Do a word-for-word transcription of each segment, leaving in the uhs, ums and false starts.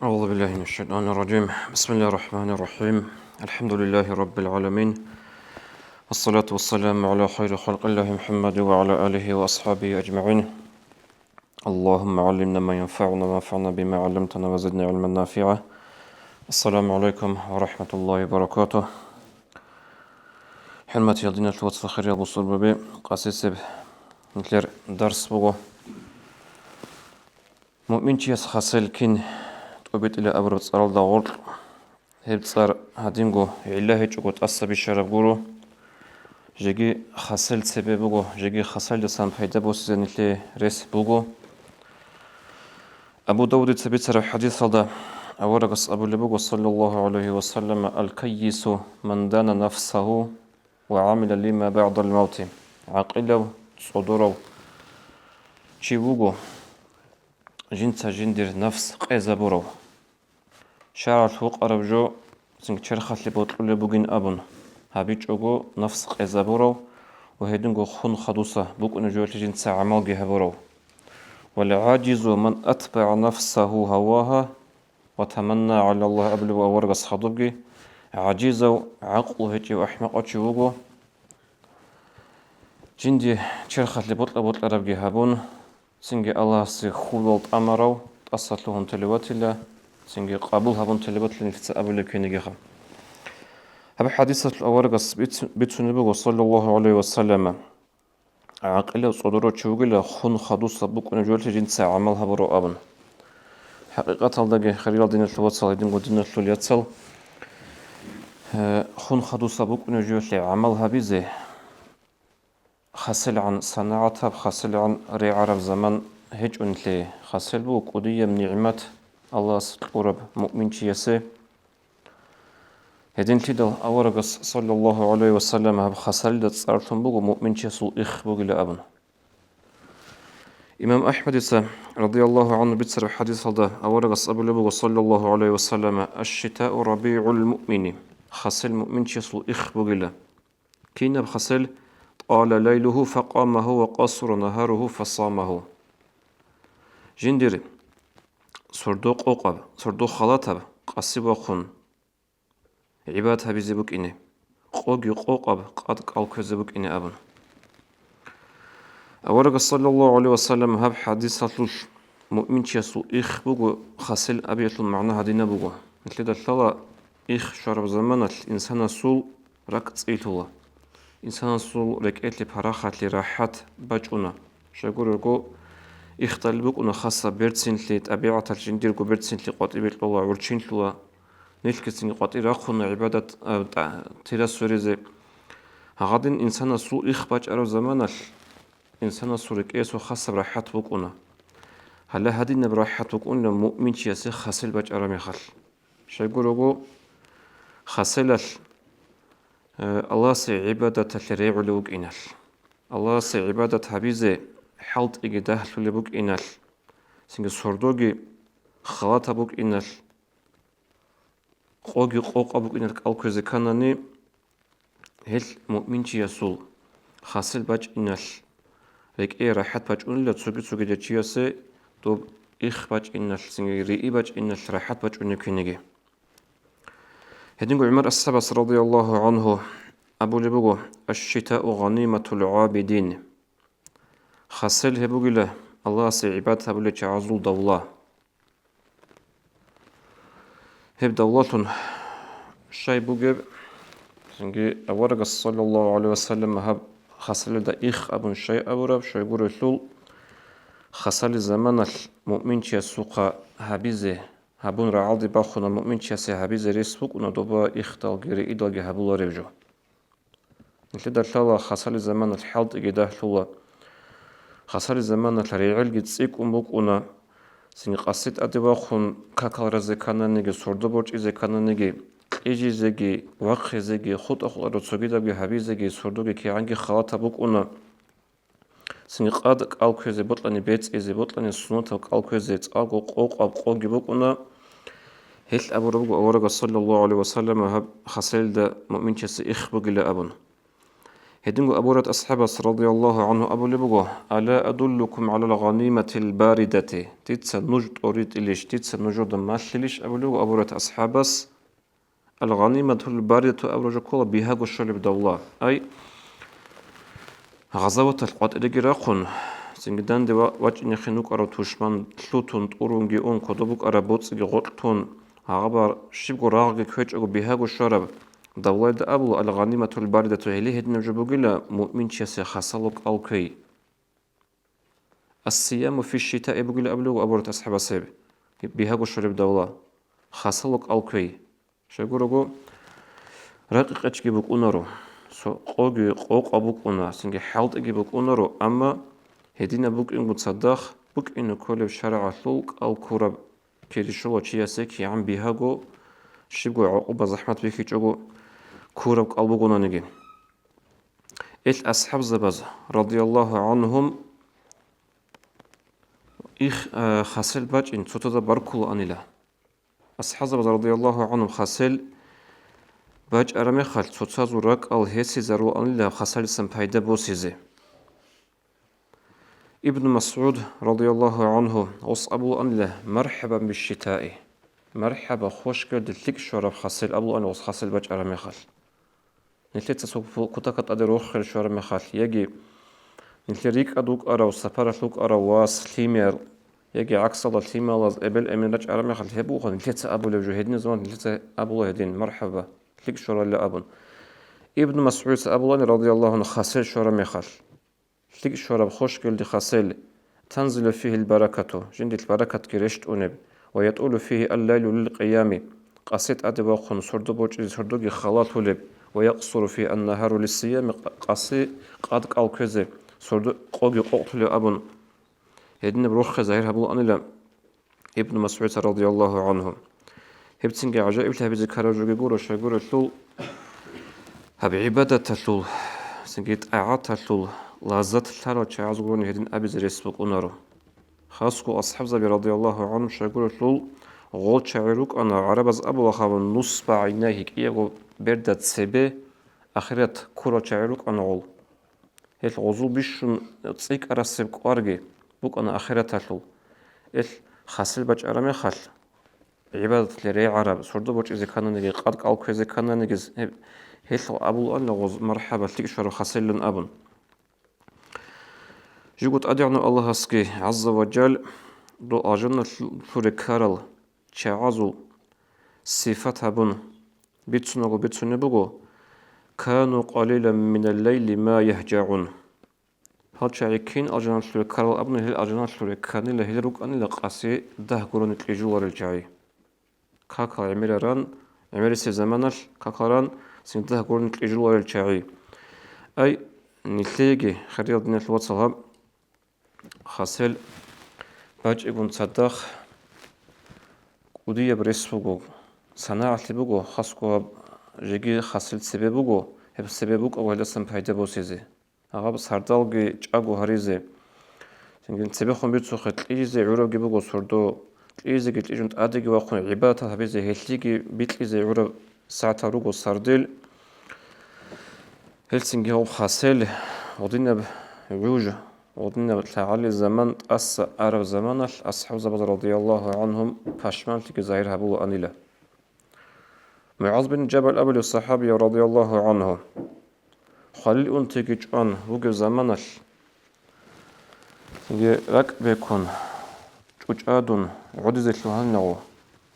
أعوذ بالله من الشيطان الرجيم. بسم الله الرحمن الرحيم. الحمد لله رب العالمين. والصلاة والسلام على خير خلق الله محمد وعلى آله وأصحابه أجمعين. اللهم علمنا ما ينفعنا وانفعنا بما علمتنا وزدنا علما نافعا. السلام عليكم ورحمة الله وبركاته. ХӀурматиял диналъул вацал, хириял бусурбаби, къасисеб нилъер дарс буго. Муъминчияс хасел кин тӀобитӀила абураб цӀаралда гъоркь. Гьеб цӀар гьадинго гӀилла гьечӀого тӀаса бищараб гуро. Жеги хасел цебе буго, жеги хасалдасан пайда босизе нилъее рес буго. Абу Давудица бицараб хӀадисалда аварагас абулеб буго, саллаллагьу гӀалайгьи ва саллама: «Аль-каййису ман дана нафсагьу ва гӀамила лима багӀдал мавти». ГӀакъилав, цӀодорав чи вуго, жинца жиндир нафс къезабурав. ШаргӀалъ гьукъараб жо цинги черхалъе бокьулеб бугин абун, гьабичӀого нафс къезабурав ва гьединго хун хадуса букӀунеб жоялъе жинца гӀамалги гьабурав. «Вал гӀажизу ман атбагӀа нафсагьу гьавагьа ва таманна гӀала Аллагь», абулеб аварагас хадубги, гӀажизав, гӀакълу гьечӀев ахӀмакъав чи вуго, жинди черхалъе бокьа-бокьарабги гьабун, цинги Аллагьасе хьулал тӀамарав, тӀаса лъугьун телев ватила, цинги къабул гьабун телев ватила нилъеца абулеб ккенигиха. Гьаб хӀадисалъ аварагас биц-, бицунеб буго, саллаллагьу гӀалайгьи ва саллама, гӀакъилав цӀодорав чи вугила, хун хадуса букӀунеб жоялъе жинца гӀамал гьабурав абун. ХӀакъикъаталдаги, хириял диналъул вацал, гьединго диналъул яцал, э, хун хадуса букӀунеб жоялъе гӀамал гьабизе, хасилгӀан санагӀатаб, хасилгӀан регӀараб заман гьечӀо нилъее. Хасил буго кӀудияб нигӀмат Аллагьас кьураб муъминчиясе. Гьединлъидал аварагас, саллаллагьу гӀалайгьи ва саллам, гьаб хасалида цӀарлъун буго муъминчиясул их бугила абун. Имам АхӀмадица, радияллагьу гӀангьу, бицараб хӀадисалда аварагас абулеб буго, саллаллагьу гӀалайгьи ва саллама: «Аш-шитау рабигӀул муъмини», хасил муъминчиясул их бугила. Кинаб хасел? «Тала лайлугьу факъамагьу ва къасура нагьаругьу фасамагьу». Жиндир сордо къокъаб, сордо халатаб къаси вахъун гӀибадат гьабизе букӀине, къоги къокъаб къад кӀал кквезе букӀине абун. Аварагас, саллаллагьу гӀалайгьи ва саллам, гьаб хӀадисалъулъ муъминчиясул их буго хасел абиялъул магӀна гьадинаб буго. Нилъеда лъала, их щвараб заманалъ инсанасул ракӀ цӀилъула. Инсанасул рекӀелъе парахатли рахӀат бачӀуна. Щайгурелъул, ихдал букӀуна хасаб берцинлъи, тӀабигӀаталъ жиндирго берцинлъи къватӀибе кьола, гӀурччинлъула. Нилъгицинги къватӀир рахъуна гӀибадат, а, тӀа-, тира сверизе. Гьагъадин инсанасул их бачӀараб заманалъ инсанасул рекӀеясул хасаб рахӀат букӀуна. Гьале гьадинаб рахӀат букӀуна муъминчиясе хасел бачӀараб мехалъ. Щайгурелъул, хаселалъ, э, Аллагьасе гӀибадаталъе регӀулев вукӀиналъ, Аллагьасе гӀибадат гьабизе хӀалтӀиги дагьлъулеб букӀиналъ, цинги сордоги халатаб букӀиналъ, къоги къокъаб букӀиналъ кӀал кквезе кканани, гьелъ муъминчиясул хасел бачӀиналъ, рекӀее рахӀат бачӀунила цоги-цогидал чиясе, доб их бачӀиналъ, цинги риъи бачӀиналъ рахӀат бачӀунеб ккениги. Гьединго ГӀумар асхӀабас, радияллагьу гӀангьу, абулеб буго: «Аш-шитау гъаниматул гӀабидин». Хасел гьеб бугила Аллагьасе гӀибадат гьабулел чагӀазул давла. Гьеб давлалъун щай бугеб? Цинги аварагас, саллаллагьу гӀалайгьи ва саллам, гьаб хасалида их абун щай абураб? Щайгурелъул, хасали заманалъ муъминчиясухъа гьабизе, гьабун рагӀалде бахуна муъминчиясе гьабизе рес букӀуна доба ихдалги риидалги гьабуларев жо. Нилъеда лъала хасали заманалъ хӀалтӀиги дагьлъула. Хасали заманалъ регӀелги цӀикӀкӀун букӀуна. Цинги къаси тӀаде вахъун, какал разе ккананиги, сордо борчӀизе ккананиги, кьижизеги, вахъизеги, хутӀа-хутӀараб цогидабги гьабизеги, сордоги кигӀанги халатаб букӀуна. Цинги къад кӀал кквезе, бокьани бецӀизе, бокьани суннатал кӀал кквезе, цӀакъго къокъаб къоги букӀуна. Гьелъ абураб буго аварагас, саллаллагьу гӀалайгьи ва саллам, гьаб хасалида муъминчиясе их бугила абун. Гьединго Абу Гьурайрат асхӀабас радияллагьу гӀангьу абулеб буго: «Ала адуллукум гӀалал гъаниматил баридати?» Дица нуж тӀоритӀилищ, дица нужеда малъилищ абулеб буго Абу Гьурайрат асхӀабас. Ал-гъаниматул баридату абураб жо ккола бигьаго щолеб давла. Ай, гъазаваталъ къватӀиреги рахъун, цинги данде ва-, вачӀинехин вукӀарав тушман лъутун, тӀурунги ун, кодоб букӀараб боцӀиги гъоркь тун, гьагъаб щибго рагъги ккечӀого бигьаго щвараб давлайда абула, ал-гъаниматул баридату, гьеле гьединаб жо бугила муъминчиясе хасало кӀал кквей. Ас-сияму фи-шшитаи бугила абулеб буго Абу Гьурайрат асхӀабас гьеб, бигьаго щолеб давла, хасало кӀал кквей. Щайгурого, ракӀи-къечги букӀунаро, со-, къоги къокъа букӀуна, цинги хӀалтӀиги букӀунаро, амма гьединаб букӀинго цадахъ букӀине кколеб шарагӀалъул кӀал ккураб, перешола чиясе кигӀан бигьаго, щибго гӀакъуба-захӀмат бихьичӀого ккураб кӀал бугонаниги. Ил асхӀабзабаз, радияллагьу гӀангьум, их, э, хасел бачӀин цоцазда баркулаанила. АсхӀабзабаз, радияллагьу гӀангьум, хасел бачӀараб мехалъ, цоцазул ракӀал гьесизарулаанила хасалисан пайда босизе. Ибн МасгӀуд, радияллагьу гӀангьу, гъос абулаанила: «МархӀабан бишшитаи». МархӀаба, хошгелде лъикӀ щвараб хасел абулаанила гъос хасел бачӀараб мехалъ. Нилъеца цо пу-, кутакалда тӀаде рохел щвараб мехалъ, яги нилъер рикӀкӀад вукӀарав, сапаралъ вукӀарав вас, лъимер, яги гӀаксалда лъималаз эбел-эмен рачӀараб мехалъ, гьеб буго нилъеца абулеб жо, гьединаб заман нилъеца абула гьедин, мархӀаба, лъикӀ щваралла абун. Ибн МасгӀудица абулани, радияллагьу гӀангьу, хасел щвараб мехалъ. ЛъикӀ щвараб хошгелде хасел: «Танзилу фигьил баракату», жиндилъ баракатги рещтӀунеб, «ва ятӀулу фигьи аллайлу лил къиями», къаси тӀаде вахъун сордо бочӀизе сордоги халалъулеб, «ва якъсуру фигьи аннагьару лиссиями», къа-, къаси къад кӀал кквезе сордо къоги къокълъулеб абун, гьединаб рохел загьир гьабулаанила Ибн МасгӀудица, радияллагьу гӀангьу. Гьебцинги гӀажаиблъи гьабизе ккараб жоги гуро, щайгурелъул гьаб гӀибадаталъул, цинги тӀагӀаталъул лаззат лъарал чагӀаз гурони гьедин абизе рес букӀунаро. Хасго асхӀабзаби, радияллагьу гӀангьум, щайгурелъул гъол чагӀи рукӀана, гӀарабаз абулахъабун, нусба гӀайнайгьи, кӀиябго берда цебе ахират ккурал чагӀи рукӀана гъол. Гьел гъозул бищун цӀикӀкӀарасеб кӀварги букӀана ахираталъул. Гьел хасел бачӀараб мехалъ, гӀибадатлъи регӀараб, сордо бочӀизе ккананиги, къад кӀал кквезе ккананиги, гьеб-, гьелъ абулаанила гъоз мархӀаба, лъикӀ щвараб хасиллан абун. Живго ТӀадегӀанав Аллагьасги, гӀазза ва жал, дол алжаналъуре ккарал чагӀазул сифат гьабун, бицунаго бицунеб буго: «Кану къалилан минал лайли ма ягьжагӀун». Гьал чагӀи кин алжаналъуре ккарал абуни, гьел алжаналъуре кканила, гьел рукӀанила къаси дагь гурони кьижуларел чагӀи. Какал гӀемераран, гӀемерисеб заманалъ какал ран, цин дагь гурони кьижуларел чагӀи. Ай, нилъееги, хириял диналъул вацал, гьаб хасел бачӀигун цадахъ кӀудияб рес буго, санагӀалъи буго, хасго гьаб жеги хасел цебе буго, гьеб цебе букӀаго гьелдасан пайда босизе. Гьаб сардалги чӀаго гьаризе. Цинги цебехун бицухъе кьижизе гӀурабги буго сордо, кьижизеги кьижун тӀадеги вахъун гӀибадатал гьабизе, гьелъиги бикьизе гӀураб сагӀатал руго сардил. Гьелцинги гьаб хасел, гъудинаб гӀуж, гъудинаб лъагӀалил заман тӀаса араб заманалъ асхӀабзабаз, радияллагьу гӀангьум, пашманлъиги загьир гьабулаанила. МугӀаз бин Жабал абулев сахӀабияв, радияллагьу гӀангьу, хвалил унтиги чӀван вугев заманалъ, цинги ракӀ бекун, чӀучӀадун гӀодизе лъугьанинагъо,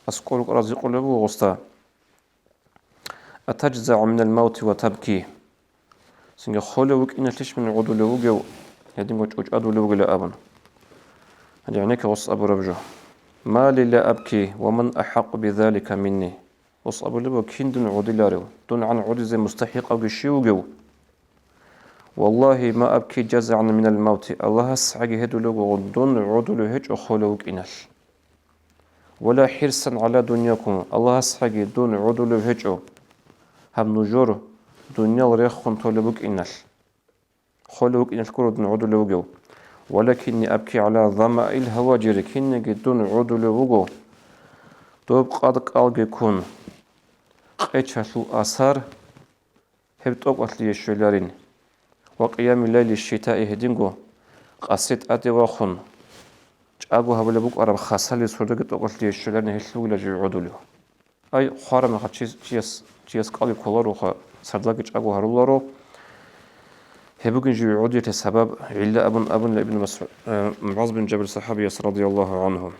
аскӀор рукӀарал гьикъулеб буго гъосда: «АтажзагӀу минал мавти ва табки?» Цинги холев вукӀиналъищ мун гӀодулев вугев, гьединго чӀучӀадулев вугила абун. Гьанже гӀенекке гъос абураб жо: «Ма ли ла абки ва ман ахӀакъу бизалика минни?» Гъос абулеб буго: «Кин дун гӀодиларев? ДунгӀан гӀодизе мустахӀикъавги щив вугев?» «Валлагьи, ма абки жазагӀан минал мавти», Аллагьасхъаги гьедулев вуго дун гӀодулев гьечӀо холев вукӀиналъ. «Вала хӀирсан гӀала дуньякум», Аллагьасхъаги дун гӀодулев гьечӀо гьаб нужер дуниял рехун толеб букӀиналъ. Холев вукӀиналъ гуро дун гӀодулев вугев. «Валакинни абки гӀала замаил гьаважири», кинниги дун гӀодулев вуго доб къад кӀалги ккун, къечалъул асар гьеб тӀокӀалъе щвеларин. Ва къиямил лайли щитаи гьединго, къаси тӀаде вахун, чӀаго гьабулеб букӀараб хасалил сордоги тӀокӀалъ дие щоларин гьелъ вугила жив гӀодулев. Ай, хварамаха чияс, чияс, чияс кӀалги кколароха, сардалги чӀаго гьаруларо. Гьеб бугин жив гӀодиялъе сабаб, гӀилла абун абуна Ибн Масгьу-, э, МугӀаз бин Жабал сахабияс радияллагьу гӀангьу.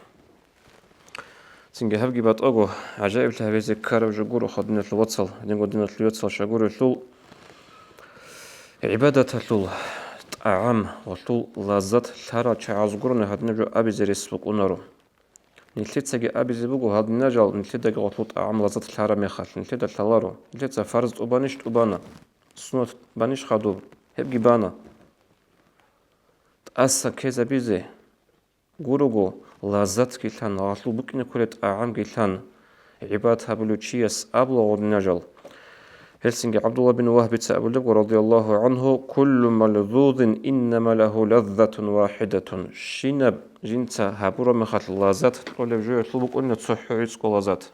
Цинги гьабги батӀаго, гӀажаиблъи гьабизе ккараб жо гуроха, диналъул вацал, гьединго диналъул яцал щай гурелъул, гӀибадаталъул тӀагӀам, гъолъул лаззат лъарал чагӀаз гурони гьадинаб жо абизе рес букӀунаро. Нилъецаги абизе буго, гьадинал жал нилъедаги гъолъул тӀагӀам лаззат лъараб мехалъ, нилъеда лъаларо, нилъеца фарз тӀубанищ тӀубана, суннат банищ хадуб, гьебги бана. ТӀаса ккезабизе гурого, лаззатги лъан, гъалъул букӀине кколеб тӀагӀамги лъан, гӀибадат гьабулев чияс абула гъодинал жал. Гьелсинги ГӀабдулла бин Вагьбица абулебго, радияллагьу гӀангьу: «Куллу малзузин иннама лагьу лаззатун вахидатун». Щинаб жинца гьабураб мехалъ лаззат кьолеб жоялъул букӀуна цохӀо гӀицӀго лаззат.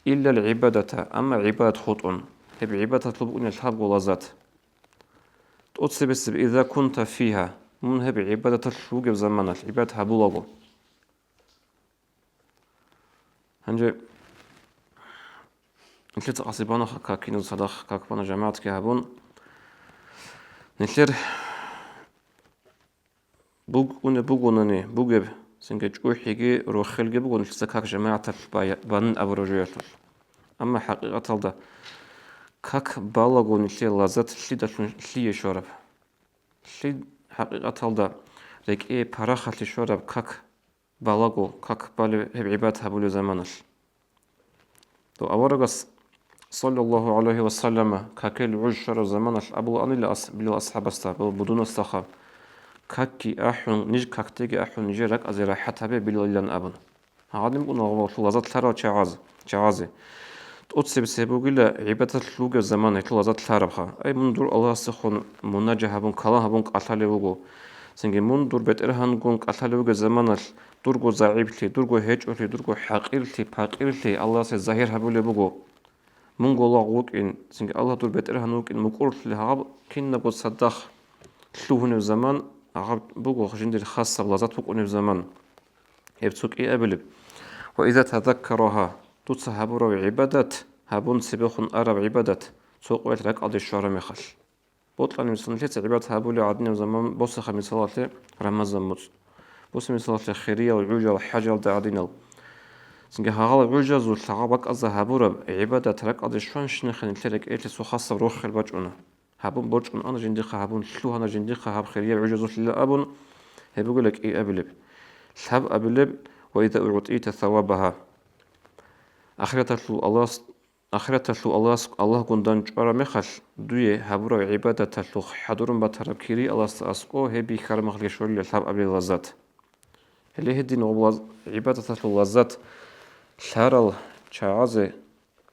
Иллал гӀибадата, амма гӀибадат хутӀун, гьеб гӀибадаталъул букӀуна лъабго лаззат. ТӀоцебесеб, иза кунта фигьа, мун гьеб гӀибадаталъ вугеб заманалъ, гӀибадат гьабулаго. Гьанже нилъеца къаси банаха как, киназда цадахъ как бана жамагӀатги гьабун, нилъер бугунеб бугонани бугеб, цинги чӀухӀиги рохелги буго нилъеца как жамагӀаталъ бая-, банин абураб жоялъулъ. Амма хӀакъикъаталда как балаго нилъее лаззат лъидалъун лъие щвараб? Лъи-, хӀакъикъаталда рекӀее парахалъе щвараб как балаго, как балеб гьеб гӀибадат гьабулеб заманалъ. Дов аварагас, саллаллагьу гӀалайгьи ва саллама, какил гӀуж щвараб заманалъ абулаанила ас-, Билал асхӀабасда, Бил-, будунасдаха, какги ахӀун, ниж какдеги ахӀун, нижер ракӀазе рахӀат гьабе, Билалилан абун. Гьагъадин букӀуна гъолъул лаззат лъарал чагӀаз-, чагӀазе. ТӀоцебесеб бугила гӀибадаталъ вугеб заман гьелъул лаззат лъарабха. Ай, мун дур Аллагьасехун мунажа гьабун, калам гьабун кӀалъалев вуго. Цинги мун дур БетӀергьангун кӀалъалев вугеб заманалъ дурго загӀиплъи, дурго гьечӀолъи, дурго хӀакъирлъи, пакъирлъи Аллагьасе загьир гьабулеб буго. Мунго лагъ вукӀин, цинги Аллагь дур БетӀергьан вукӀин мукӀурлъи гьаб кинабго цадахъ лъугьунеб заман гьаб буго жиндир хасаб лаззат букӀунеб заман. Гьеб цо кӀиабилеб. Ва иза тазаккараха, дуца гьабураб гӀибадат, гьабун цебехун араб гӀибадат, цо къоялъ ракӀалде щвараб мехалъ. Бокьани, мисал, нилъеца гӀибадат гьабулеб гӀадинаб заман босаха, мисалалъе, Рамазан муцӀ. Босе, мисалалъе, хириял гӀужал, хӀажалда гӀадинал. Цинги гьагъал гӀужазул лъагӀал бакӀазда гьабураб гӀибадат ракӀалде щванщинахъе нилъер рекӀелъе цо хасаб рохел бачӀуна. Гьабун борчӀун ана жиндихъа, гьабун лъугьана жиндихъа гьаб хирияб гӀужазулъила абун, гьеб бугила кӀиабилеб. Лъабабилеб: «Ва иза угӀтӀита савабаха». Ахираталъул Аллагьас, ахираталъул Аллагьас, Аллагьгун дандчӀвараб мехалъ, дуе гьабураб гӀибадаталъухъ хӀадурун батараб кири Аллагьасда аскӀо гьеб бихьараб мехалъги щолила лъабабилеб лаззат. Гьеле гьедин гъоб лаз-, гӀибадаталъул лаззат лъарал чагӀазе,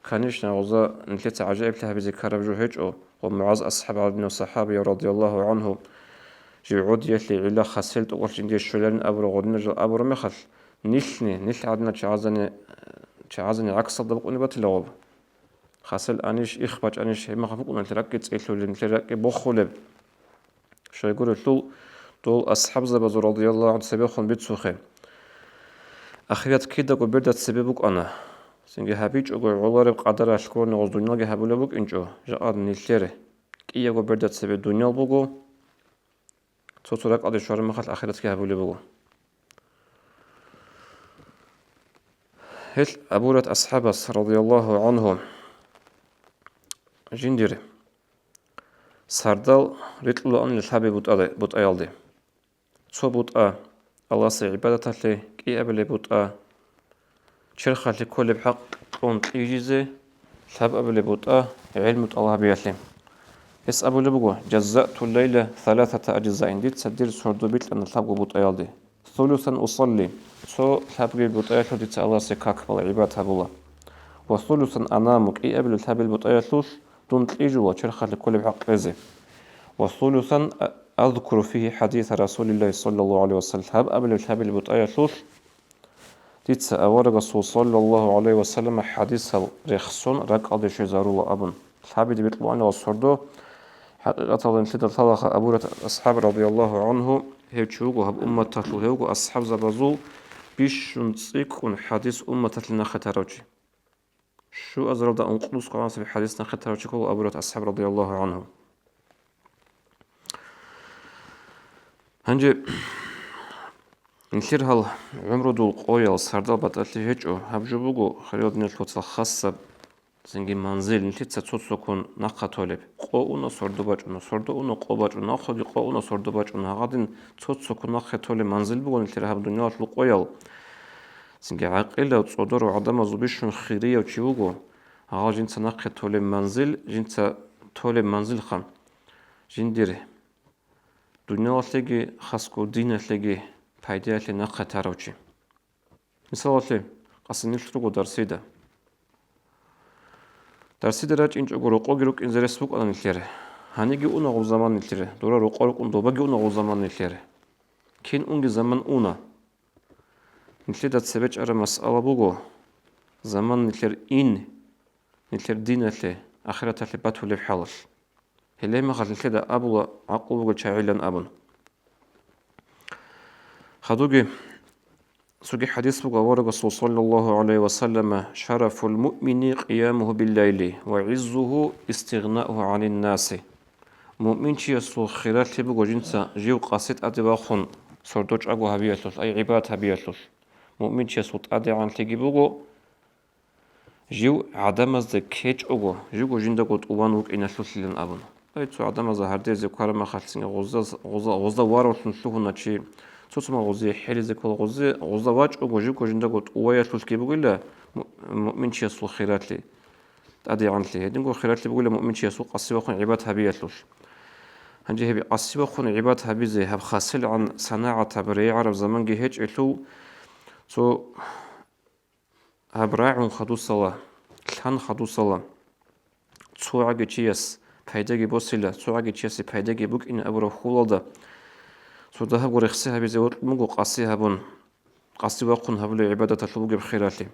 конечно, гъоза нилъеца гӀажаиблъи гьабизе ккараб жо гьечӀо, ва МугӀаз асхӀаб гӀадинав сахабияв, радияллагьу гӀангьу, жив гӀодиялъе гӀилла хасел тӀокӀалъ жиндие щоларин абураб гъодинаб жал абураб мехалъ, нилъни, нилъ гӀадинал чагӀазани, чагӀазани гӀаксалда букӀунеб батила гъоб. Хасел анищ, их бачӀанищ, гьеб мехалъ букӀуна нилъер ракӀги цӀелъулеб, нилъер ракӀги бохулеб. Щайгурелъул, дол асхӀабзабазул, радияллагьу гӀангьу, цебехун бицухъе. Ахират кидаго берда цебе букӀана. Цинги гьабичӀого гӀолареб къадаралъ кколаан гъоз дуниялги гьабулеб букӀинчӀо, жакъа нилъер кӀиябго берда цебе дуниял буго, цо-цо ракӀалде щвараб мехалъ ахиратги гьабулеб буго. Гьел Абу Гьурайрат асхӀабас, радияллагьу гӀангьу, жиндир сардал рикьулаанила лъаби бутӀа-, бутӀаялде. Цо бутӀа Аллагьасе гӀибадаталъе, кӀиабилеб бутӀа черхалъе кколеб хӀакъ кьун кьижизе, лъабабилеб бутӀа гӀелму тӀалабиялъе. Гьес абулеб буго: «Жаззаъту лайла саласата ажзаин», дица дир сордо бикьана лъабго бутӀаялде. «Сулусан усалли», цо лъабги бутӀаялъул дица Аллагьасе как бала гӀибадат гьабула. «Ва сулусан анаму», кӀиабилеб лъабил бутӀаялъулъ дун кьижула черхалъе кколеб хӀакъ кьезе. «Ва сулусан а-, азкуру фигьи хӀадиса Расулиллагьи саллаллагьу гӀалайгьи ва саллам», лъабабилеб лъабил бутӀаялъулъ дица аварагасул саллаллагьу гӀалайгьи ва саллама хӀадисал рехсон ракӀалде щвезарула абун, лъабиде бикьулаанила сордо ХӀакъикъаталда нилъеда лъалаха Абу Гьурайрат асхӀаб радияллагьу гӀангьу, гьев чи вуго гьаб умматалъул, гьевго асхӀабзабазул бищун цӀикӀкӀун хӀадис умматалъе нахъе тарав чи. Щуазаралда ункънусго гӀанасеб хӀадис нахъе тарав чи ккола Абу Гьурайрат асхӀаб радияллагьу гӀангьу. Гьанже нилъер гьал гӀумрудул къоял сардал батӀалъи гьечӀо, гьаб жо буго, хириял диналъул вацал, хасаб цинги манзил нилъеца цо-цоккун нахъа толеб. Къо уна, сордо бачӀуна, сордо уна, къо бачӀуна, нахъеги къо уна, сордо бачӀуна. Гьагъадин цо-цоккун нахъе толеб манзил буго нилъер гьаб дуниялалъул къоял. Цинги гӀакъилав, цӀодорав гӀадамазул бищун хирияв чи вуго, гьагъал жинца нахъе толеб манзил, жинца толеб манзилха, жиндир дуниялалъеги, хасго диналъеги пайдаялъе нахъе тарав чи. Мисалалъе, къасинилъ руго дарсида. Дарсида рачӀинчӀого рокъоги рукӀинзе рес букӀана нилъер. Гьаниги уна гъуб заман нилъер, дора рокъо рукӀун добаги уна гъуб заман нилъер. Кин унги заман уна. Нилъеда цебе чӀараб масъала буго, заман нилъер ин, нилъер диналъе, ахираталъе батулеб хӀалалъ. Гьеле мехалъ нилъеда абула гӀакълу бугел чагӀилан абун. Хадуги, цоги хӀадис буго аварагасул, саллаллагьу гӀалайгьи ва саллама: «Шарафул муъмини къиямугьу биллайли ва гӀиззугьу истигънаугьу гӀанин наси». Муъминчиясул хиралъи буго жинца жив къаси тӀаде вахун сордо чӀаго гьабиялъулъ, ай гӀибадат гьабиялъулъ. Муъминчиясул тӀадегӀанлъиги буго жив гӀадамазда ккечӀого, живго жиндаго тӀуван вукӀиналъулъилан абун. Ай, цо гӀадамазда гьардезе ккараб махалъ цинги гъозда, гъозда, гъозда варавлъун лъугьуна чи, цо-цо мал гъозие хӀелизе ккола, гъозие, гъозда вачӀого живго жиндаго тӀуваялъулъги бугила му-, муъминчиясул хиралъи, тӀадегӀанлъи. Гьединго хиралъи бугила муъминчиясул къаси вахъун гӀибадат гьабиялъулъ. Гьанже гьеб къаси вахъун гӀибадат гьабизе гьаб хасилгӀан санагӀат гьаб регӀараб заманги гьечӀелъул, цо гьаб рагӀун хадусала, лъан хадусала, цо гӀаги чияс пайдаги босила, цо гӀаги чиясе пайдаги букӀине абураб хьулалда, цо дагьабго рехси гьабизе вокьун буго къаси гьабун, къаси вахъун гьабулеб гӀибадаталъул бугеб хиралъи.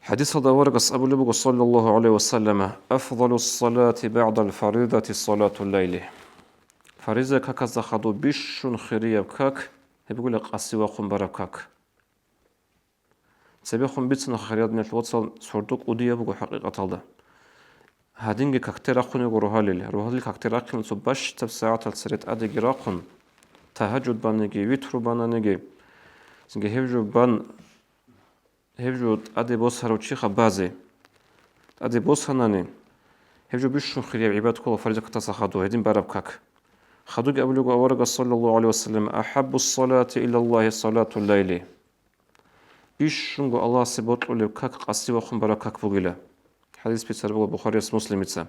ХӀадисалда аварагас абулеб буго, саллаллагьу гӀалайгьи ва саллама: «Афдалус салати багӀдал фаридати салатул лайли». Фариза каказда хадуб бищун хирияб как, гьеб бугила къаси вахъун бараб как. Цебехун бицана, хириял диналъул вацал, сордо кӀудияб буго хӀакъикъаталда. Гьадинги какде рахъун йиго рогьалил. Рогьалил какде рахъин цо бащдаб сагӀатал цере тӀадеги рахъун, тагьажуд бананиги, витру бананиги, цинги гьеб жо бан, гьеб жо тӀаде босарав чиха базе. ТӀаде босанани, гьеб жо бищун хирияб гӀибадат ккола фариза какдаса хадув, гьедин бараб как. Хадуги абулего аварагас, саллаллагьу гӀалайгьи ва саллам: «АхӀаббус салати илаллагьи салатул лайли». Бищунго Аллагьасе бокьулеб как къаси вахъун бараб как бугила. ХӀадис бицараб буго Бухарияс, Муслимица.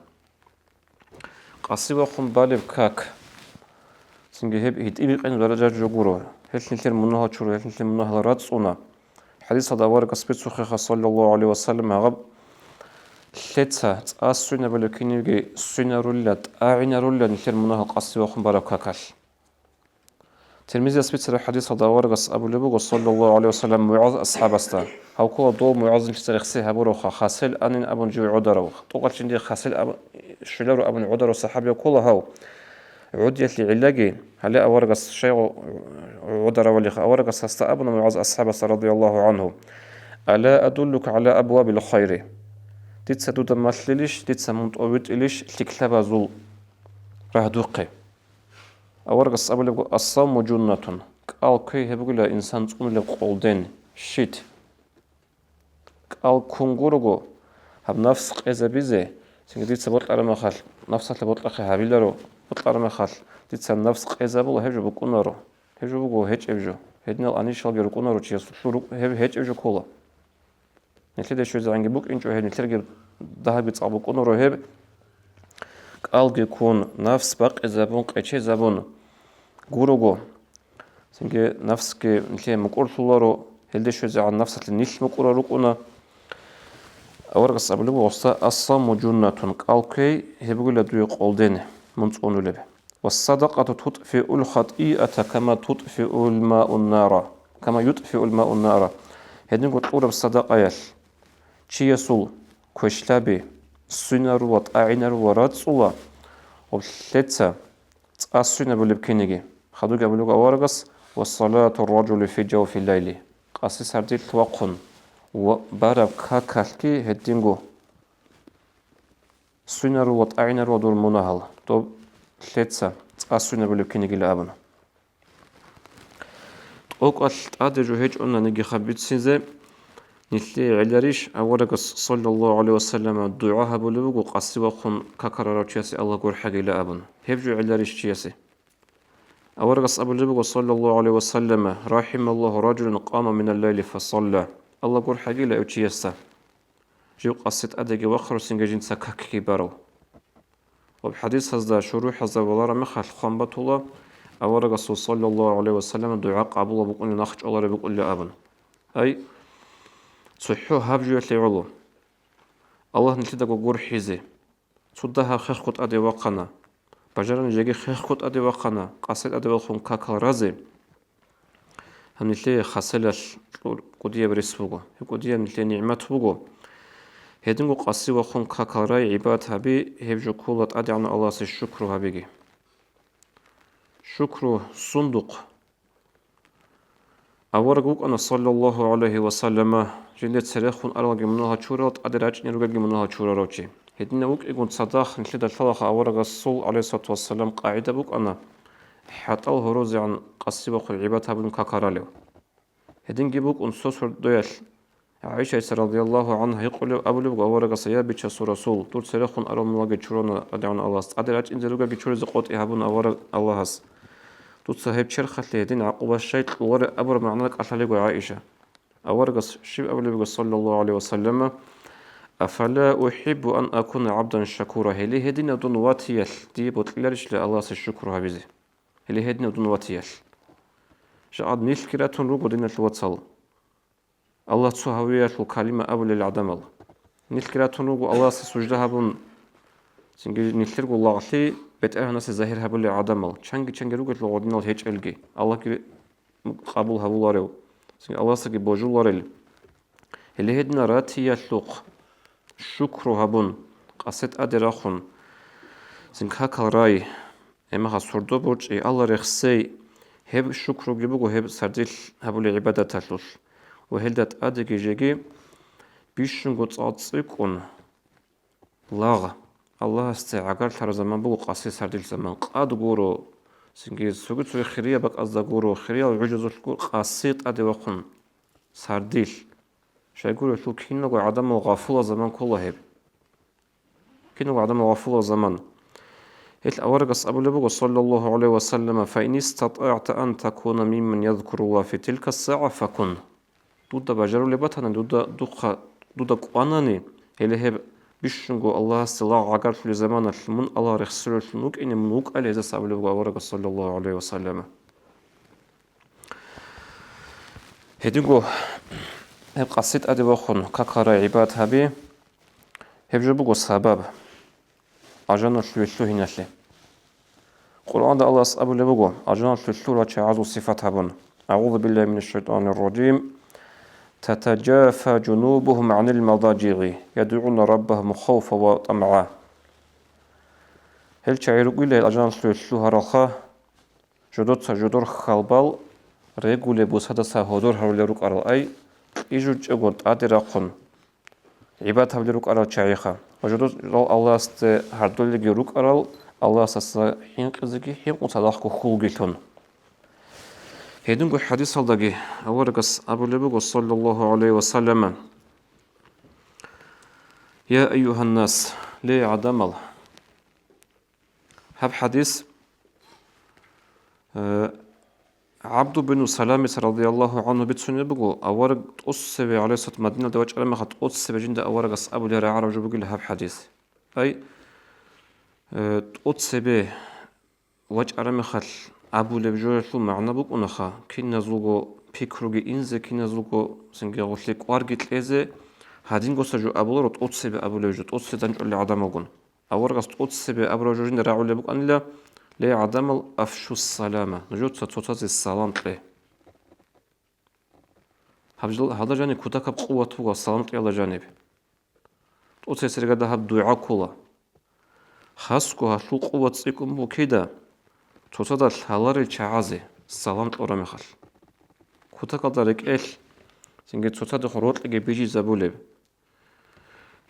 Къаси вахъун балеб как, цинги гьеб гьитӀинаб даража жо гуро. Гьелъ нилъер мунагьал чуро, гьелъ нилъер мунагьал рацӀцӀуна. ХӀадисалда аварагас бицухъеха, саллаллагьу гӀалайгьи ва саллам, гьаб лъеца цӀа свинабулеб кинибги свинарулила, тӀагӀинарулила нилъер мунагьал къаси вахъун бараб какалъ. Тирмизияс бицараб хӀадисалда аварагас абулеб буго, саллаллагьу гӀалайгьи ва саллам, МугӀаз асхӀабасда: «Гьав ккола дов МугӀаз нилъеца рехси гьабуравха, хасел анин абун жив гӀодарав». ТӀокӀалъ жиндие хасел аб-, щвеларо абун гӀодарав сахӀабияв ккола гьав. ГӀодиялъе гӀиллаги, гьале аварагас щай гӀодаравалиха, аварагас гьасда абуна МугӀаз асхӀабасда, радияллагьу гӀангьу: «Ала адуллука гӀала абвабил хайри?» Дица дуда малъилищ, дица мун тӀовитӀилищ лъикӀлъабазул рагьдухъе? Аварагас абулебго: «Ас-савму жуннатун», кӀал кквей гьеб бугила инсан цӀунулеб къолден, щит. КӀал ккун гурого гьаб нафс къезабизе, цинги дица бокьараб мехалъ, нафсалъе бокьахъе гьабиларо, бокьараб мехалъ, дица нафс къезабула, гьеб жо букӀунаро. Гьеб жо буго гьечӀеб жо. Гьединал анищалги рукӀунаро чиясулъул рук-, гьеб гьечӀеб жо ккола. Нилъеда щвезегӀанги букӀинчӀо гьеб, нилъерги дагьабги цӀакъ букӀунаро гьеб. КӀалги ккун, нафс бакъизабун, къечезабун гурого. Цинги нафсги нилъее мукӀурлъуларо, гьелде щвезегӀан нафсалъе нилъ мукӀурал рукӀуна. Аварагас абулеб гъосда: «Ас-савму жуннатун», кӀал кквей гьеб бугила дуе къолден мун цӀунулеб. «Вас-садакъату тутфиул хатӀиата кама тутфиул маун нара, кама ютфиул маун нара». Гьединго кьураб садакъаялъ чиясул квешлъаби Свинарула, тӀагӀинарула, рацӀцӀула, ва лъеца цӀа свинабулеб кинеги. Хадуги абулеб аварагас: «Ва салату ражули фи жавфи лайли». Къаси сардилъ вахъун ва бараб какалъги гьединго. Свинарула, тӀагӀинарула дур мунагьал, доб лъеца цӀа свинабулеб кинигила абун. ТӀокӀалъ тӀаде жо гьечӀонаниги хабицизе, нилъее гӀеларищ аварагас, саллаллагьу гӀалайгьи ва саллама, дугӀа гьабулеб буго къаси вахъун какарарав чиясе Аллагь гурхӀагила абун? Гьеб жо гӀеларищ чиясе? Аварагас абулеб буго, саллаллагьу гӀалайгьи ва саллама: «РахӀималлагьу ражулан къама минал лайли фасалла». Аллагь гурхӀагила гьев чиясда, жив къаси тӀадеги вахъарусинги жинца какги барав. Ва хадисазда, шурухӀазда валараб мехалъ хъван батула, аварагасул, саллаллагьу гӀалайгьи ва саллама, дугӀа къабулаб букӀунеб нахъчӀвалареб букӀунила абун. Ай, цохӀо гьаб жоялъе гӀоло. Аллагь нилъедаго гурхӀизе. Цо дагьаб хехго тӀаде вахъана. Бажарани жеги хехго тӀаде вахъана, къаси тӀаде вахъун какал разе. Гьанилъее хасалъ кьур кӀудияб рес буго, гьеб кӀудияб нилъее нигӀмат буго. Гьединго къаси вахъун какал рай гӀибадат гьаби, гьеб жо ккола ТӀадегӀанав Аллагьасе шукру гьабиги. Шукру сундухъ. Авараг вукӀана, саллаллагьу гӀалайгьи ва саллама, жинде церехун аралги мунагьал чурал, тӀаде рачӀине ругелги мунагьал чурарав чи. Гьединав вукӀигун цадахъ нилъеда лъалаха аварагасул, гӀалайгьиссалату вассалам, къагӀида букӀана, хӀатӀал гьорозегӀан къаси вахъун гӀибадат гьабун какаралев. Гьединги букӀун цо сордоялъ, ГӀайшайца, радияллагьу гӀангьа, гьикъулев абулеб буго аварагас: «Я, Бичасул Расул, дур церехун арал мунагьалги чурана ТӀадегӀанав Аллагьас, тӀаде рачӀинзе ругелги чуризе къотӀи гьабун авараг Аллагьас. Дуца гьеб черхалъе гьедин гӀакъуба щай кьолареб?» абураб магӀна кӀалъалего ГӀайша. Аварагас щиб абулеб буго, саллаллагьу гӀалайгьи ва саллама: «Афала ухӀиббу ан акуна гӀабдан шакура», гьеле гьединав дун ватиялъ дие бокьиларищила Аллагьасе шукру гьабизе? Гьеле гьединав дун ватиялъ. Жакъад нилъги ратун руго, диналъул вацал, Аллагь цо гьавиялъул калима абулел гӀадамал. Нилъги ратун руго Аллагьасе сужда гьабун, цинги нилъерго лагълъи БетӀергьанасе загьир гьабулел гӀадамал. Чанги-чанги ругелъул гъодинал гьечӀелги, Аллагьги къабул гьабуларев, цинги Аллагьасдаги божуларел. Гьеле гьединал ратиялъухъ шукру гьабун, къаси тӀаде рахун, цинги какал рай, гьебмехалъ сордо борчӀи, Аллагь рехсей, гьеб шукруги буго гьеб сардилъ гьабулеб гӀибадаталъулъ. Ва гьелда тӀадеги жеги бищунго цӀа цӀикӀкӀун лагъ. Аллагьасде гӀагарлъараб заман буго къаси сардилъ заман. Къад гуро, цинги цоги-цоги хирияб бакӀазда гуро, хириял гӀужазулъ гуро, къаси тӀаде вахъун сардилъ. Щайгурелъул киналго гӀадамал гъафулаб заман ккола гьеб. Киналго гӀадамал гъафулаб заман. Гьел аварагас абулеб буго, саллаллагьу гӀалайгьи ва саллама: «Фа ин истатӀагӀта ан такуна мимман язкуруллагь фи тилка сагӀа, факун». Дуда бажарулеб батани, дуда, духъа, дуда кӀванани, гьеле гьеб бищунго Аллагьасде лагъ гӀагарлъулеб заманалъ мун Аллагь рехсолеллъун вукӀине мун вукӀайилан гьезда абулеб буго аварагас, саллаллагьу гӀалайгьи ва саллама. Гьединго гьеб къаси тӀаде вахъун какал рай гӀибадат гьаби, гьеб жо буго сабаб. Алжаналъуве лъугьиналъе. Къуръанда Аллагьас абулеб буго, алжаналъуве лъугьарал чагӀазул сифат гьабун: «АгӀузу биллагьи минаш шайтӀанир ражим. Татажафа жунубугьум гӀанил мадажигӀи, ядгӀуна раббагьум хавфан ва тамагӀа». Гьел чагӀи ругила алжаналъуве лъугьаралха, жодоца жодор хьалбал регулеб бусадаса гьодор гьарулел рукӀарал, ай, кьижучӀего тӀаде рахъун гӀибадат гьабулел рукӀарал чагӀиха. Ва жодор Аллагьасде гьардолелги рукӀарал, Аллагьасдаса хӀинкъизеги хӀинкъун цадахъго хьулгилъун. Гьединго хӀадисалдаги аварагас абулеб буго, саллаллагьу гӀалайгьи ва саллама: «Я айюгьаннас, ле гӀадамал!» Гьаб хӀадис, э, ГӀабду бину Саламис радияллагьу гӀангьу бицунеб буго, авараг тӀоцебе, гӀалайгьиссалату, Мадиналде вачӀараб мехалъ тӀоцебе жинда аварагас абулеб рагӀараб жо бугила гьаб хӀадис. Ай, э, тӀоцебе вачӀараб мехалъ абулеб жоялъул магӀна букӀунаха, киназулго пикруги инзе, киназулго цинги гъулъи кӀварги кьезе, гьадингоса жо абуларо тӀоцебе абулеб жо, тӀоцебе данчӀвалел гӀадамалгун. Аварагас тӀоцебе абураб жо жинда рагӀулеб букӀанила: «Ле гӀадамал, афшус салама, нужеца цоцазе салам кье». Гьаб жал-, гьалда жаниб кутакаб къуват буго салам кьеялда жаниб. Буцесергада гьаб дугӀа ккола. Хасго гьалъул къуват цӀикӀкӀун буго кида? Цоцазда лъаларел чагӀазе салам кьураб мехалъ. Кутакалда рекӀелъ, цинги цоцадехун рокьиги бижизабулеб.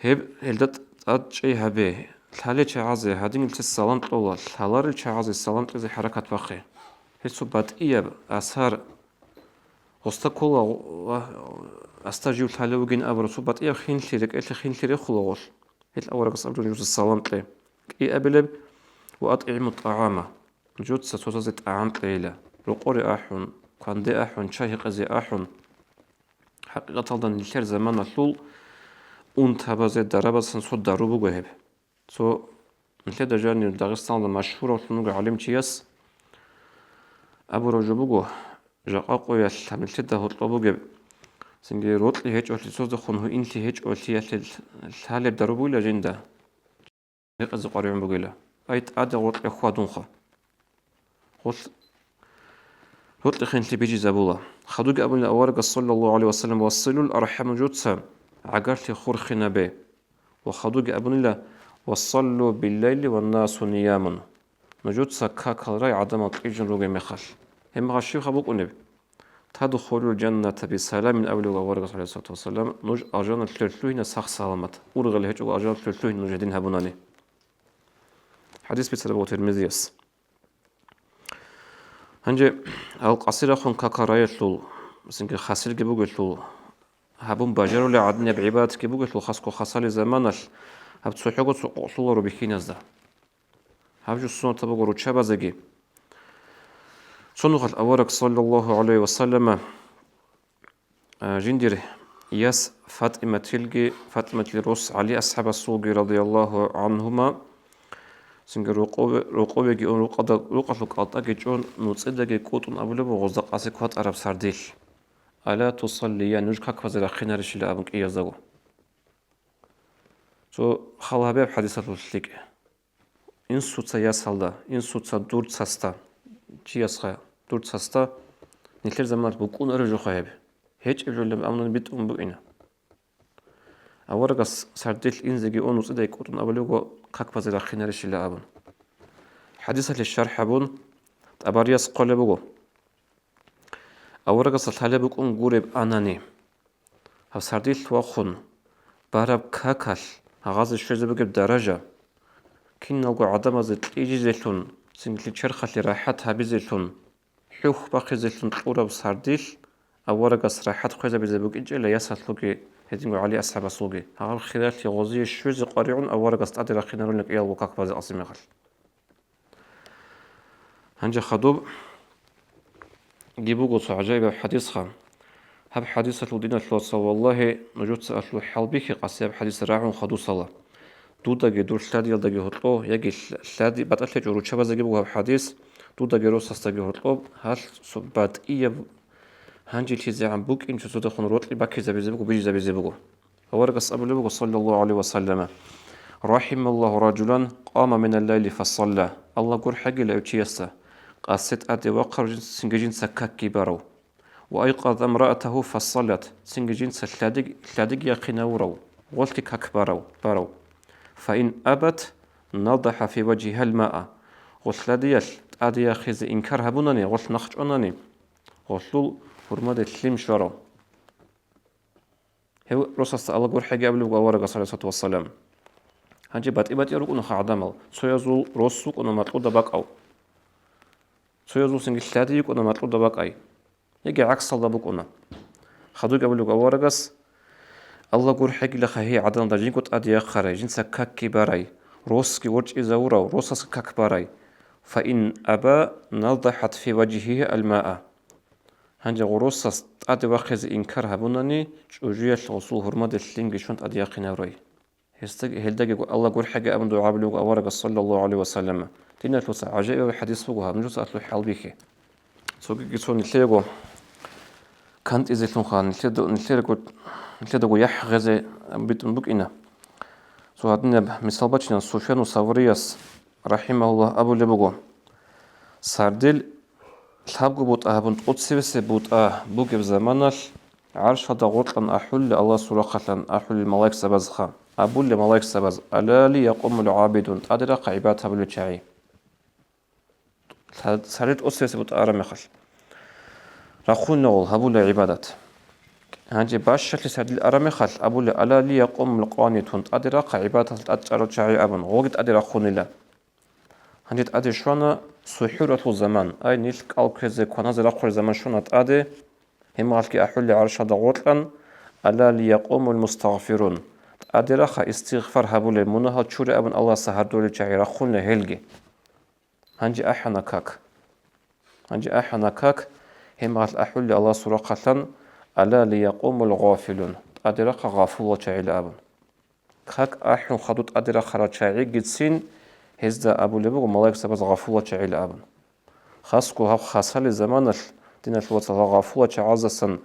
Гьеб гьелда тӀад чӀей гьабе, лъалел чагӀазе гьадин нилъеца салам кьола, лъаларел чагӀазе салам кьезе хӀаракат бахъе. Гьесул батӀияб асар гъоста ккола, ва аста жив лъалев вугин абураб цо батӀияб хинлъи, рекӀелъе хинлъи рехула гъолъ. Гьел аварагас абулеб нужеца салам кье. КӀиабилеб: «Ва атӀигӀиму тӀагӀама». Нужеца цоцазе тӀагӀам кьейила, рокъоре ахӀун, кванде ахӀун, чай гьекъезе ахӀун. ХӀакъикъаталда нилъер заманалъул унтабазе, дарабазасан цо дару буго гьеб. Цо нилъеда жанив Дагъистаналда машгьуравлъун вуго гӀалимчияс абураб жо буго, жакъа къоялъ гьаб нилъеда гьоркьоб бугеб, цинги рокьи гьечӀолъи, цоздехун гьуинлъи гьечӀолъиялъе лъалеб дару бугила жинда. Гьекъезе къваригӀун бугила. Ай, тӀаде гъоркье хьвадунха. Гъолъ-, гъоркье хинлъи бижизабула. Хадуги абунила аварагас, саллаллагьу гӀалайгьи ва саллам: «Вассилул архӀам», нужеца гӀагарлъи хурхинабе. Ва хадуги абунила: «Вассаллу биллайли ваннасу ниямун». Нужеца какал рай гӀадамал кьижун ругеб мехалъ. Гьеб мехалъ щибха букӀунеб? «Тадхулул жанната бисаламин», абулеб аварагас, гӀалайгьиссалату вассалам, нуж алжаналъур лъугьина сах-саламат, ургъел гьечӀого алжаналъур лъугьина нуж гьедин гьабунани. ХӀадис бицараб буго Тирмизияс. Гьанже ал къасирахун какал раялъул, цинги хасилги бугелъул, гьабун бажарулел гӀадинаб гӀибадатги бугелъул, хасго хасалил заманалъ гьаб цохӀого цо къокълъуларо бихьиназда. Гьаб жо суннатаб буго руччабазеги. Цо нухалъ авараг, саллаллагьу гӀалайгьи ва саллама, а, жиндир яс ФатӀиматилги, ФатӀиматил рос ГӀали асхӀабасулги, радияллагьу гӀангьума, цинги рокъове-, рокъовеги ун, рукъада-, рукъалъул кӀалтӀаги чӀун, нуцӀидаги кӀутӀун абулеб буго гъозда къаси кватӀараб сардилъ: «Ала тусаллиян, нуж как базе рахъинарищила?» абун кӀияздаго. Цо хал гьабияб хӀадисалъулъ лъикӀ. Инсуца ясалда, инсуца дур цасда, чиясха дур цасда, нилъер заманалъ букӀунареб жоха гьеб. ГьечӀеб жолеб амнун битӀун бугина. Аварагас сардилъ инзеги ун нуцӀидай кӀутӀун абулеб буго, как базе рахъинарищила абун. ХӀадисалъе шархӀ гьабун, ТӀабарияс хъвалеб буго. Аварагасда лъалеб букӀун гуреб анани, гьаб сардилъ вахъун бараб какалъ гьагъазе щвезе бугеб даража, киналго гӀадамазе кьижизелъун, цинги черхалъе рахӀат гьабизелъун, хӀухь бахъизелъун кьураб сардилъ аварагас рахӀат хвезабизе букӀинчӀила ясалъулги гьединго ГӀали асхӀабасулги. Гьаб хиралъи гъозие щвезе къваригӀун аварагас тӀаде рахъинарулин кӀиялго как базе къаси мехалъ. Гьанже хадубги буго цо гӀажаибаб хӀадисха. Гьаб хӀадисалъул, диналъул вацал, валлагьи, нужеца алъул хӀалбихьи къаси гьаб хӀадис рагӀун хадусала. Дудаги дур лъадиялдаги гьоркьо, яги лъ-, лъади батӀалъи гьечӀо руччабазеги буго гьаб хӀадис, дудаги росасдаги гьоркьоб, гьалъ цо батӀияб гьанжелъизегӀан букӀин цоцадехун рокьи баккизабизе буго, бижизабизе буго. Аварагас абулеб буго, саллаллагьу гӀалайгьи ва саллама: «РахӀималлагьу ражулан къама минал-лайли фасалла». Аллагь гурхӀегила гьев чиясда, къаси тӀаде вахъарав жинцинги жинца какги барав. «Ва айкъаза имраатагьу фасаллат», цинги жинца лъадиг-, лъадиги яхъинавурав, гъолъги как барав, барав. «Фа ин абат, надахӀа фи важгьигьал маа». Гъолъ лъадиялъ тӀаде яхъизе инкар гьабунани, гъолъ нахъчӀванани, гъолъул гьурмаде лъим щварав. Гьев росасда Аллагь гурхӀеги абулеб буго аварагас, гӀалайгьиссалату вассалам. Гьанже батӀи-батӀиял рукӀунаха гӀадамал, цоязул рос вукӀуна макьуда бакӀав, цоязул цинги лъади йикӀуна макьуда бакӀай, яги гӀаксалда букӀуна. Хадубги абулеб буго аварагас: «Аллагь гурхӀегилаха гьей гӀадамалда жинго тӀаде яхъарай, жинца какги барай, росги ворчӀизавурав, росасги как барай. Фа ин аба, надахӀат фи важгьигьи ал-маа». Гьанже гъурусас тӀаде вахъизе инкар гьабунани, чӀужуялъ гъусул гьурмаде лъимги щун тӀаде яхъинавурай. Гьесдаги, гьелдаги Аллагь гурхӀеги абун дугӀа гьабулеб буго аварагас, саллаллагьу гӀалайгьи ва саллама. Диналъул вацал, гӀажаибаб хӀадис буго гьаб, нужеца алъул хӀалбихьи. Цогиги цо нилъего кантӀизелъунха, нилъеда-, нилъерго-, нилъедаго яхӀ гъезе битӀун букӀина. Цо гьадинаб мисал бачина, Суфьяну Саврияс, рахӀимагьуллагь, абулеб буго: «Сардил лъабго бутӀа гьабун тӀоцебесеб бутӀа бугеб заманалъ, ГӀаршалда гъоркьан ахӀулел Аллагьасул рахъалъан ахӀулел малаикзабазха, абулел малаикзабаз: «Ала ли якъумул гӀабидун», тӀаде рахъа гӀибадат гьабулел чагӀи. Лъа-, сардил тӀоцебесеб бутӀа араб мехалъ, рахъунегъул гьабула гӀибадат. Гьанже бащалъи сардил араб мехалъ абула: «Ала ли якъумул къанитун», тӀаде рахъа гӀибадаталъ тӀад чӀарал чагӀи абун, гъоги тӀаде рахъунила. Гьанже тӀаде щвана сухӀуралъул заман, ай, нилъ кӀал кквезе, кваназе рахъулел заман щвана тӀаде, гьеб мехалъги ахӀулел гӀаршалда гъоркьан: «Ала ли якъумул мустагъфирун», тӀаде рахъа истигъфар гьабулел, мунагьал чуре абун Аллагьасда гьардулел чагӀи рахъунила гьелги. Гьанже ахӀана как. Гьанже ахӀана как, гьеб мехалъ ахӀулел Аллагьасул рахъалъан: «Ала ли якъумул гъафилун», тӀаде рахъа гъафулал чагӀила абун. Как ахӀун хадуб тӀаде рахъарал чагӀигицин, гьезда абулеб буго малаикзабаз гъафулал чагӀила абун. Хасго гьаб хасалил заманалъ, диналъул вацал, гъафулал чагӀаздасан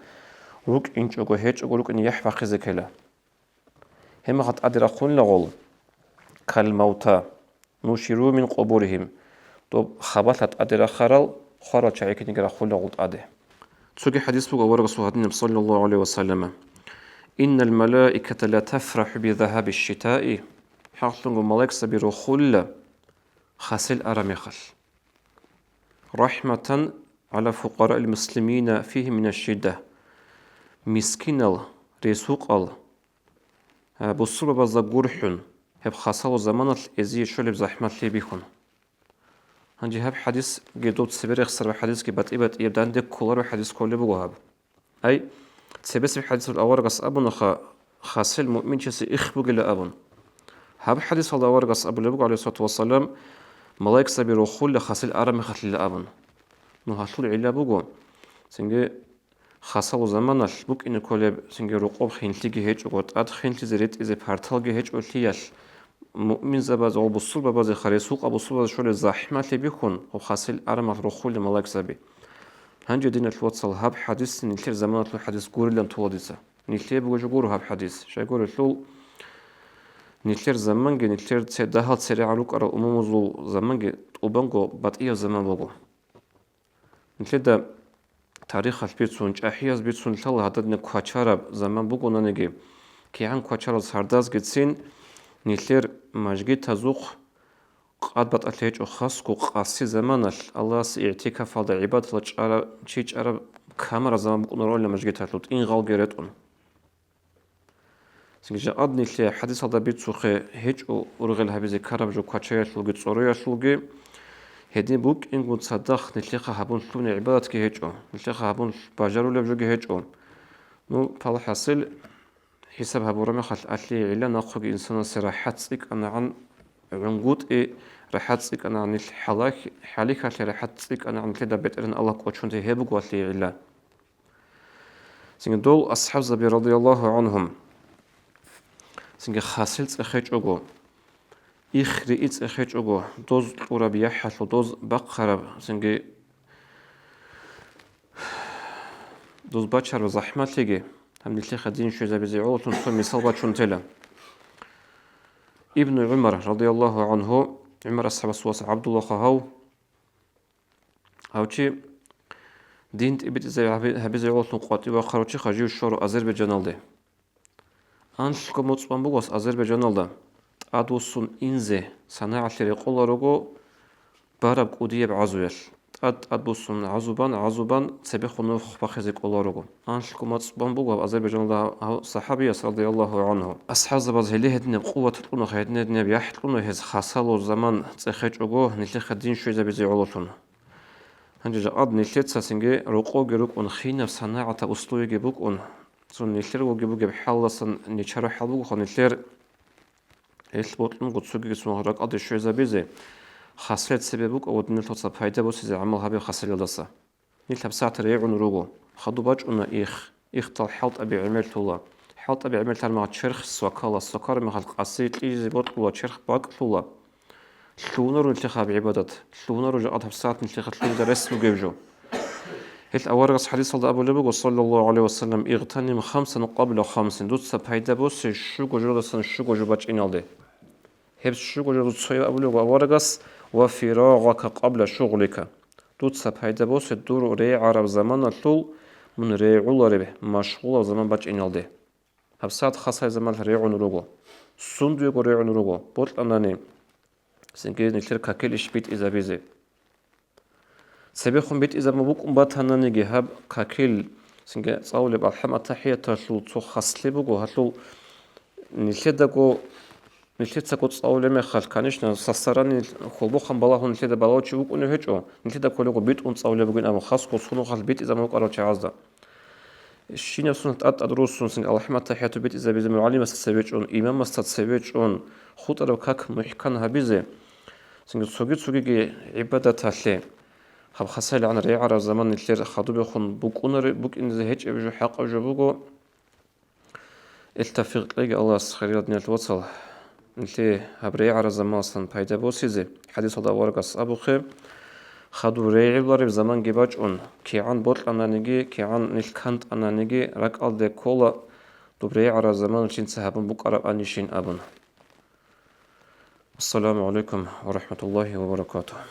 рукӀинчӀого гьечӀого рукӀине яхӀ бахъизе ккела. Гьеб мехалъ тӀаде рахъунила гъол: «Кал мавта нуширу мин къубурихим», доб хабалъа тӀаде рахарал хварал чагӀи киниги рахъунила гъол тӀаде. Цоги хадис буго аварагасул гьадинаб, саллаллагьу гӀалайгьи ва саллама: «Иннал малаиката ла тафрахӀу би загьаби щитаи», хӀакълъунго малаикзаби рохулила хасел араб мехалъ. «РахӀматан гӀала фукъараил муслимина фигьи мина щидда», мискинал, ресукъал, а, бусурбабазда гурхӀун, гьеб хасалу заманалъ эзие щолеб захӀмалъи бихьун. Гьанже гьаб хадисги доб цебе рехсараб хадисги батӀи-батӀияб данде кколареб хадис кколеб буго гьаб. Ай, цебесеб хадисалда аварагас абунаха, хасел муъминчиясе их бугила абун. Гьаб хадисалда аварагас абулеб буго, гӀалайгьиссалату вассалам, малаикзаби рохулила хасел араб мехалъила абун. Ну, гьалъул гӀилла буго, цинги хасалу заманалъ букӀине кколеб, цинги рокъоб хинлъиги гьечӀого, тӀад хинлъизе ретӀизе парталги гьечӀолъиялъ, муъминзабаз ва бусурбабазеха, ресукъа бусурбабаз щолеб захӀмалъи бихьун, гьеб хасел араб мехалъ рохулила малаикзаби. Гьанже, диналъул вацал, гьаб хадисни нилъер заманалъул хадис гурилан тола дица. Нилъее бугеб жо гуро гьаб хадис. Щайгурелъул, нилъер заманги, нилъер це-, дагьал церегӀан рукӀарал умумузул заманги тӀубанго батӀияб заман буго. Нилъеда тарихалъ бицун, чӀахӀияз бицун лъала гьададинаб квачараб заман бугонаниги, кигӀан квачарал сардазгицин нилъер мажгитазухъ къад батӀалъи гьечӀо, хасго къаси заманалъ Аллагьасе игӀтикафалда гӀибадаталда чӀарав чи чӀараб камараб заман букӀунароанила мажгиталъул тӀингъалги ретӀун. Цинги жакъад нилъее хадисалда бицухъе гьечӀо ургъел гьабизе ккараб жо квачаялъулги цӀороялъулги, гьедин букӀингун цадахъ нилъехъа гьабун лъугьунеб гӀибадатги гьечӀо, нилъехъа гьабун бажарулеб жоги гьечӀо. Ну, палхӀасил, хӀисаб гьабураб мехалъ, алъие гӀилла нахъеги инсанасе рахӀат цӀикӀкӀанагӀан гӀунгутӀи, рахӀат цӀикӀкӀанагӀан нилъ хӀалахь-, хӀалихьалъе рахӀат цӀикӀкӀанагӀан нилъеда БетӀергьан Аллагь кӀочон те гьеб буго алъие гӀилла. Цинги дол асхӀабзаби, радияллагьу гӀанхум, цинги хасил цӀехечӀого, их рии цӀехечӀого, доз кьураб яхӀалъул доз бахъараб, цинги доз бачараб захӀмалъиги, гьаб нилъехъа дин щвезабизе гӀололъун цо мисал бачун тела. Ибну ГӀумар, радияллагьу гӀанху, ГӀумар асхӀабасул вас ГӀабдулла хъа гьав, Гьав чи дин тӀибитӀизе гьаби-, гьабизе гӀололъун къватӀив вахъарав чиха жив щварав Азербайджаналде. Анлъго моцӀ бан буго Азербайджаналда, тӀадвуссун инзе, санагӀалъе рекъоларого бараб кӀудияб гӀазуялъ. ТӀад-тӀадвуссун гӀазу бан, гӀазу бан, цебехун нух бахъизе кӀоларого. Анлъго моцӀ бан буго гьав Азербайджаналда гьав сахӀабияс, радияллагьу гӀанху. АсхӀабзабаз гьеле гьединаб къуват кьуна, гьединаб яхӀ кьуна гьез хасалу заман цӀехечӀого нилъехъа дин щвезабизе гӀололъун. Гьанже жакъад нилъеца цинги рокъовги рукӀун, хинаб санагӀатаб условиги букӀун, цо нилъер воги бугеб хӀалалдасан нечаро хӀал бугоха нилъер. Гьелъ бокьунго цогиги цун ракӀалде щвезабизе, хасел цебе букӀа ва диналъуца пайда босизе гӀамал гьабе хасалиялдаса. Нилъ гьабсагӀат регӀун руго, хадуб бачӀуна их, ихтал хӀалтӀаби гӀемерлъула. ХӀалтӀаби гӀемерлъармагъ черх свакала, свакармагъал къаси кьижизе бокьула, черх бакӀлъула. Лъугьунаро нилъехъа гьаб гӀибадат, лъугьунаро жакъа гьабсагӀат нилъехъа лъугьида рес бугеб жо. Гьел аварагас хадисалда абулеб буго, саллаллагьу гӀалайгьи ва саллам: «Игътаним хамсан къабла хамсин», дуца пайда босе щуго жодасан щуго жо бачӀиналде. Гьеб щуго жо дуца цояб абулеб буго аварагас: «Ва фирагъака къабла шугълика». Дуца пайда босе дур регӀараб заманалъул мун регӀулареб машгъулаб заман бачӀиналде. ГьабсагӀат хасай заманалъ регӀун руго. Сундуего регӀун руго. Бокьанани, цинги нилъер какил иш битӀизабизе. Цебехун битӀизабун букӀун батананиги гьаб какил, цинги цӀалулеб алхӀам-атахӀияталъул цо хаслъи буго, гьалъул нилъедаго, нилъецаго цӀалулеб мехалъ, конечно, сасарани хьолбохъан балагьун нилъеда балагьучи вукӀунев гьечӀо, нилъеда кколего битӀун цӀалулеб бугин абун, хасго цо нухалъ битӀизабун букӀарал чагӀазда. Щинаб сунат тӀад-тӀад руссун, цинги алхӀам-атахӀияту битӀизабизе мугӀалимасда цеве чӀун, имамасда цеве чӀун, хутӀараб как мухӀкан гьабизе, цинги цоги-цогиги гӀибадаталъе. Гьаб хасайилгӀан регӀараб заман нилъер хадубехун букӀунаре-, букӀинизе гьечӀеб жо, хӀакъаб жо буго. Ил тавфикъ кьеги Аллагьас, хириял диналъул вацал, нилъее гьаб регӀараб заманалдасан пайда босизе. ХӀадисалда аварагас абухъе, хадуб регӀулареб заманги бачӀун, кигӀан бокьананиги, кигӀан нилъ кантӀананиги, ракӀалде ккола доб регӀараб заманалъ жинца гьабун букӀарабанищин абун. Ассаламу гӀалайкум ва рахӀматуллагьи ва баракатугь.